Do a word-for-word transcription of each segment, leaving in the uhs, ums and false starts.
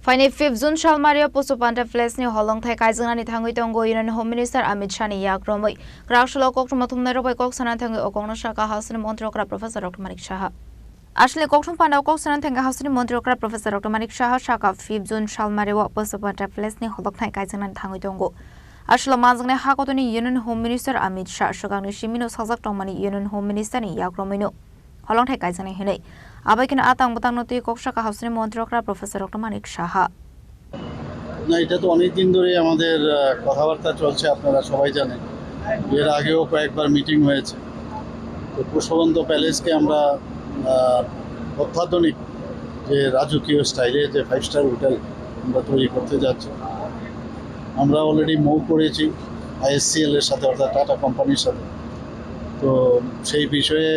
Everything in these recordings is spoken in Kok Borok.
Phainai fifth June salmario Pusu Panta Palace ni holongthai kaijaknani thangwi tongo Union Home Minister Amit Shah ni yak romwi. Kwrak salo koktwma thumnairok bai kok sana thangwi o kokno sakha hasteni montri okra Professor Doctor Manik Saha. Aswlni kokthum panda o kok sana thangwi hasteni montri okra Professor Doctor Manik Saha sakha fifth June salmario Pusu Panta Palace ni holongthai kaijaknani thangwi tongo. Aswlo manjaknai hakotoni Union Home Minister Amit Shah swkangni simino sajak tongmani Union Home Minister ni yak romwino holongthai kaijaknai hinwi. Abai kheno atang bwtangno twi kok sakha hasteni montri okra Professor Doctor Manik Saha. না, এটা তো অনেক দিন ধরেই আমাদের আহ, কথাবার্তা চলছে, আপনারা সবাই জানেন। এর আগেও কয়েকবার মিটিং হয়েছে। তো পুষ্পবন্ত প্যালেসকে আমরা আহ, অত্যাধুনিক যে রাজকীয় স্টাইলে যে ফাইভ স্টার হোটেল আমরা তৈরি করতে যাচ্ছি। আমরা অলরেডি মুভ করেছি আইএসসিএল এর সাথে, অর্থাৎ টাটা কোম্পানির সাথে। তো সেই বিষয়ে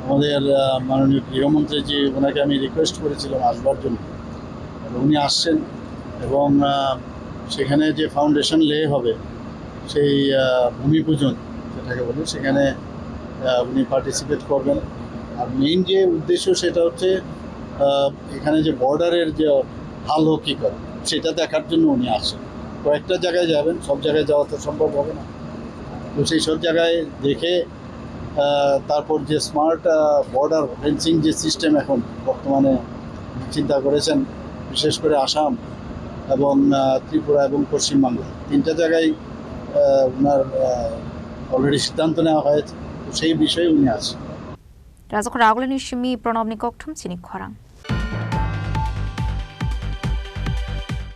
আমাদের আহ, মাননীয় গৃহমন্ত্রীজি, ওনাকে আমি রিকোয়েস্ট করেছিলাম আসবার জন্য। তো উনি আসছেন এবং আহ, সেখানে যে ফাউন্ডেশন লে হবে, সেই আহ, ভূমি পূজন যেটাকে বলে, সেখানে আহ, উনি পার্টিসিপেট করবেন। আর মেইন যে উদ্দেশ্য, সেটা হচ্ছে আহ, এখানে যে বর্ডারের যে হাল হকিকত, সেটা দেখার জন্য উনি আসেন। কয়েকটা জায়গায় যাবেন, সব জায়গায় যাওয়া তো সম্ভব হবে না। তো সেই সব জায়গায় দেখে আহ, তারপর যে স্মার্ট বর্ডার ফেন্সিং যে সিস্টেম এখন বর্তমানে চিন্তা করেছেন, বিশেষ করে আসাম এবং আহ, ত্রিপুরা এবং পশ্চিমবাংলা, তিনটা জায়গায় আহ, ওনার অলরেডি সিদ্ধান্ত নেওয়া হয়েছে। তো সেই বিষয়ে উনি আসেন। Rajok Ragulini simi Pranabni kokthum chini khorang.